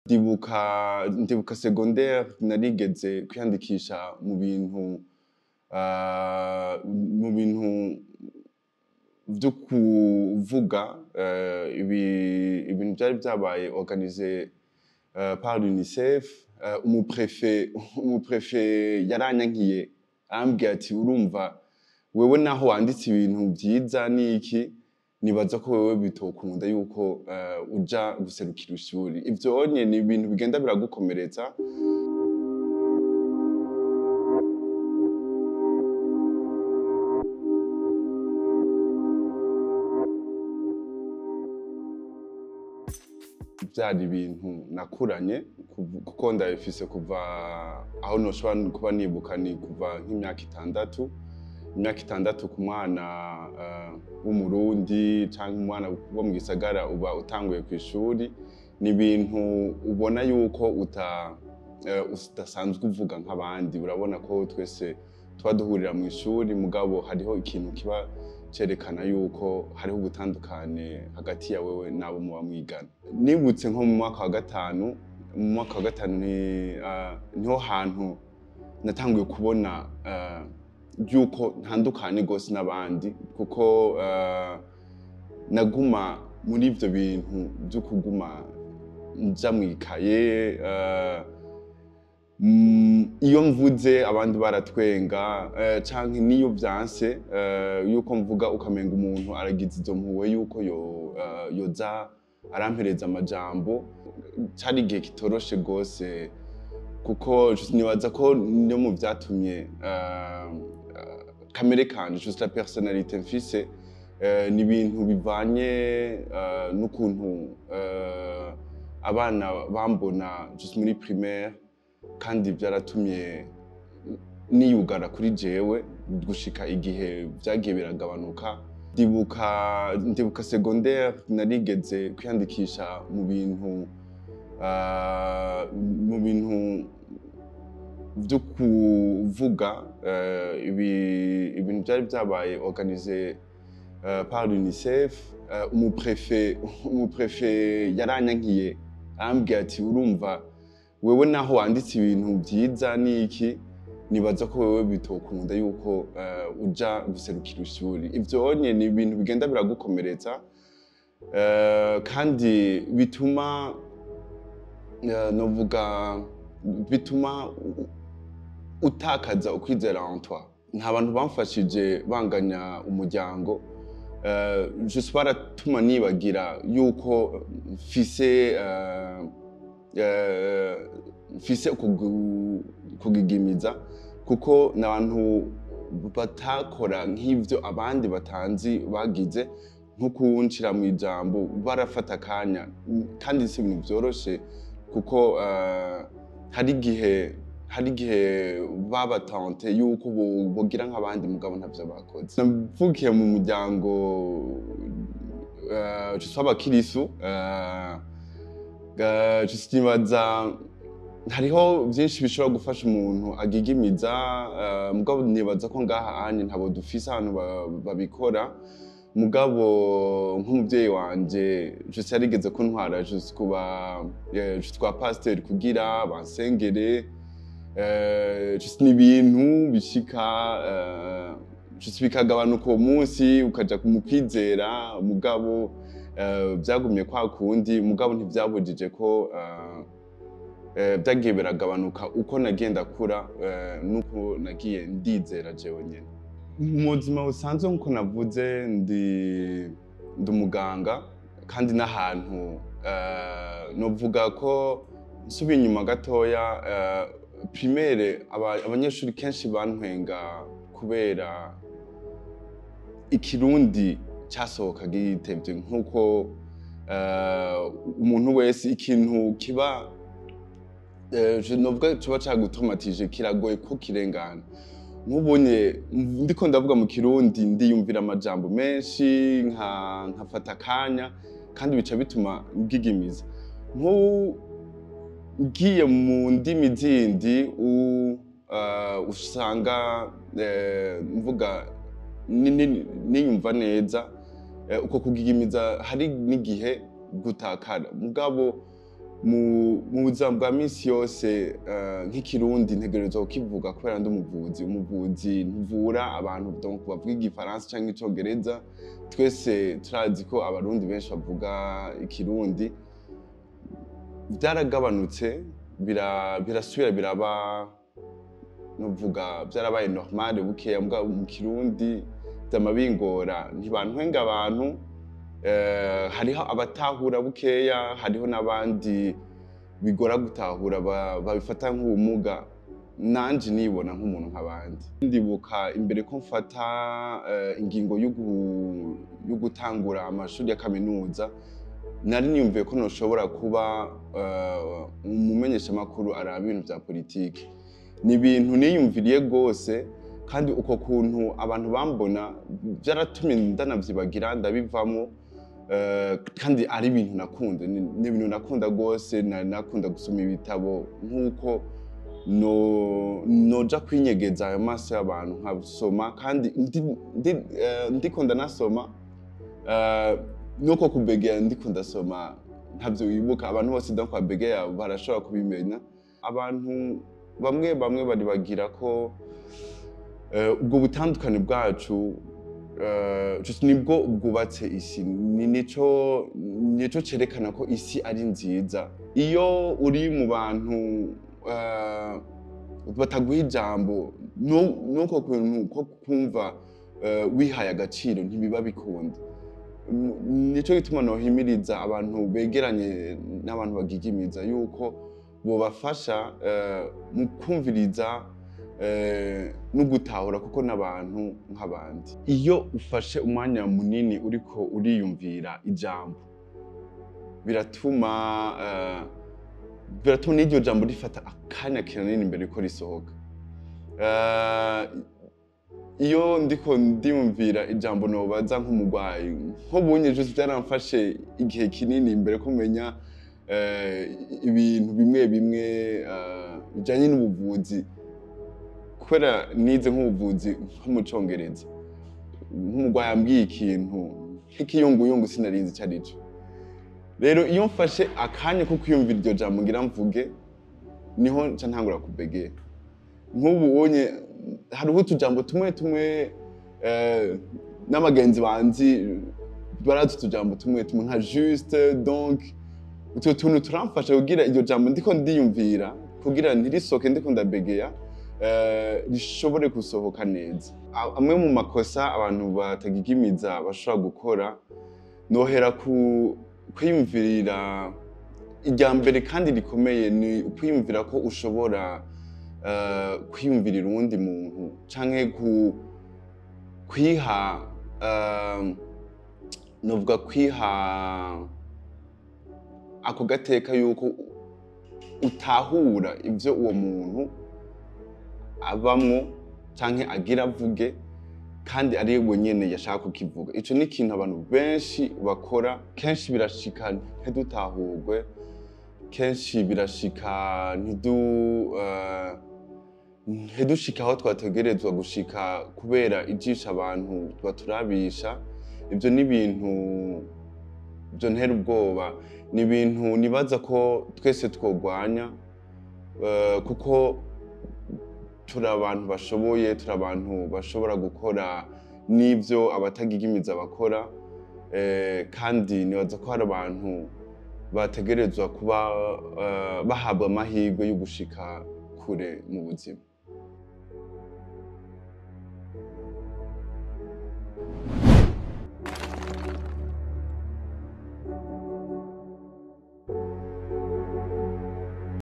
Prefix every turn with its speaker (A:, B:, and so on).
A: Ndibuka secondaire narigeze kwiyandikisha mu bintu mu bintu vyo kuvuga ibintu vyari vyabaye organisé par l'UNICEF. Umuprefet yaranyankiye, arambwira ati: "Urumva wewe naho wanditse ibintu vyiza niki, nibaza ko wewe bitokunda yuko uja guserukira ishuri." Ivyo onye ni ibintu bigenda biragukomeretsa. Vyari ibintu nakuranye, kuko ndabifise kuva aho noshobora kuba nibuka, ni kuva nk'imyaka 6. Imyaka 6 ku mwana w'Umurundi canke umwana wo mu gisagara uba utanguye kw'ishuri, ni ibintu ubona yuko udasanzwe uvuga nk'abandi. Urabona ko twese tuba duhurira mw'ishuri, mugabo hariho ikintu kiba cerekana yuko hariho ubutandukane hagati ya wewe n'abo muba mwigana. Nibutse nko mu mwaka wa gatanu, mu mwaka wa gatanu niho hantu natanguye kubona yuko ntandukanye gose n'abandi, kuko naguma muri ivyo bintu vyo kuguma nja mw'ikaye. Iyo mvuze abandi baratwenga, canke niyo vyanse yuko mvuga, ukamenga umuntu aragize izo mpuhwe yuko yoza arampereza amajambo. Cari igihe kitoroshe gose, kuko nibaza ko no mu vyatumye kamere kanje, juste la personnalité mfise, ni ibintu bivanye n'ukuntu abana bambona juste muri primaire, kandi vyaratumye niyugara kuri jewe gushika igihe vyagiye biragabanuka. Ndibuka secondaire narigeze kwiyandikisha mu bintu vyo kuvuga ibintu vyari vyabaye organisé par l'UNICEF. Umuprefet yaranyankiye, arambwira ati: "Urumva wewe naho wanditse ibintu vyiza niki, nibaza ko wewe bitokunda yuko uja guserukira ishuri." Ivyo onye ni ibintu bigenda biragukomeretsa, kandi bituma novuga bituma utakaza ukwizera en toi. Nta bantu bamfashije banganya umuryango, juste baratuma nibagira yuko mfise kugigimiza, kuko n'abantu batakora nk'ivyo abandi batanzi bagize, nko kunshira mu ijambo barafata akanya, kandi si ibintu vyoroshe, kuko hari igihe babatante yuko bogira nk'abandi, mugabo ntavyo bakoze. Navukiye mu muryango w'abakirisu. Nibaza hariho vyinshi bishobora gufasha umuntu agigimiza, mugabo nibaza ko ngaha anye ntabo dufise ahantu babikora. Mugabo nk'umuvyeyi wanje juste yarigeze kuntwara juste kuba juste kwa pasteur kugira bansengere. Juste ni ibintu bishika juste bikagabanuka uwo munsi, ukaja mu kwizera, mugabo vyagumye kwa kundi. Mugabo ntivyabujije ko vyagiye biragabanuka uko nagiye ndakura, nuko nagiye ndizera jewe nyene. Mu buzima busanzwe, nkuko navuze, ndi umuganga, kandi n'ahantu novuga ko nsubiye inyuma gatoya, primaire abanyeshuri kenshi bantwenga kubera Ikirundi cyasohoka gitevye, nkuko umuntu wese ikintu kiba novuga kiba cagutomatije kiragoye ko kirengana. Nk'ubunye ndiko ndavuga mu Kirundi, ndiyumvira amajambo menshi, nkafata akanya, kandi bica bituma ngigimiza. Ngiye mu ndimi zindi usanga mvuga niyumva neza, uko kugigimiza hari n'igihe gutakara, mugabo Mu buzima bwa minsi yose, nk'ikirundi ntegerezwa kukivuga kubera ndi umuvuzi. Umuvuzi ntuvura abantu donc bavuga igifaransa canke icongereza. Twese turazi ko abarundi benshi bavuga ikirundi. Byaragabanutse, birasubira biraba, novuga byarabaye normal bukeya. Mugabo mu kirundi vyama bingora, ntibantwenga abantu. Hariho abatahura bukeya, hariho n'abandi bigora gutahura, babifata nk'ubumuga. Nanje nibona nk'umuntu nk'abandi. Ndibuka imbere ko mfata ingingo yo gutangura amashuri ya kaminuza, nari niyumviye ko noshobora kuba umumenyeshamakuru araba ibintu vya politiki. Ni ibintu niyumviriye rwose, kandi uko kuntu abantu bambona byaratumye ndanavyibagira, ndabivamo. Kandi ari ibintu nakunda, ni ibintu nakunda rwose. Nari nakunda gusoma ibitabo nk'uko no noja kwinyegeza ayo maso y'abantu nkasoma, kandi ndiko ndanasoma, nuko kubegera ndiko ndasoma ntavyo wibuka. Abantu bose donc babegeya barashobora kubimenya. Abantu bamwe bamwe bari bagira ko ubwo butandukane bwacu just nibwo bwubatse isi, ni nico cerekana ko isi ari nziza. Iyo uri mu bantu bataguha ijambo, nuko kuntu ko kumva wihaye agaciro ntibiba bikunda. Nico gituma nohimiriza abantu begeranye n'abantu bagigimiza yuko bobafasha mu kumviriza no gutahura, kuko n'abantu nk'abandi. Iyo ufashe umwanya munini uriko uriyumvira ijambo, biratuma n'iryo jambo rifata akanya kinini imbere yuko risohoka. Iyo ndiko ndiyumvira ijambo nobaza nk'umurwayi, nk'ubunye juste byaramfashe igihe kinini imbere ko menya ibintu bimwe bimwe bijanye n'ubuvuzi, kubera nize nk'ubuvuzi nko mu congereza. Nk'umurwayi ambwiye ikintu nk'ikiyunguyungu, sinarinzi ico arico. Rero iyo mfashe akanya ko kwiyumvira iryo jambo ngira mvuge, niho nca ntangura kubegera. Nk'ubu ubonye hariho utujambo tumwe tumwe, n'abagenzi banzi barazi utujambo tumwe tumwe nka juste. Donc utwo tuntu turamfasha kugira iryo jambo ndiko ndiyumvira, kugira ntirisohoke ndiko ndabegeya, rishobore gusohoka neza. Amwe mu makosa abantu batagigimiza bashobora gukora, nohera ku kwiyumvirira. Irya mbere kandi rikomeye ni ukwiyumvira ko ushobora kwiyumvirira uwundi muntu, canke kwiha, novuga kwiha ako gateka yuko utahura ivyo uwo muntu abamwo canke agira avuge, kandi ari we nyene yashaka kukivuga. Ico ni ikintu abantu benshi bakora. Kenshi birashika ntidutahurwe, kenshi birashika ntidushike aho twategerezwa gushika kubera ijisho abantu baturabisha. Ivyo ni ibintu vyontera ubwoba, ni ibintu nibaza ko twese twogwanya, kuko turi abantu bashoboye, turi abantu bashobora gukora n'ivyo abatagigimiza bakora. Kandi nibaza ko hari abantu bategerezwa kuba bahabwa amahirwe yo gushika kure mu buzima.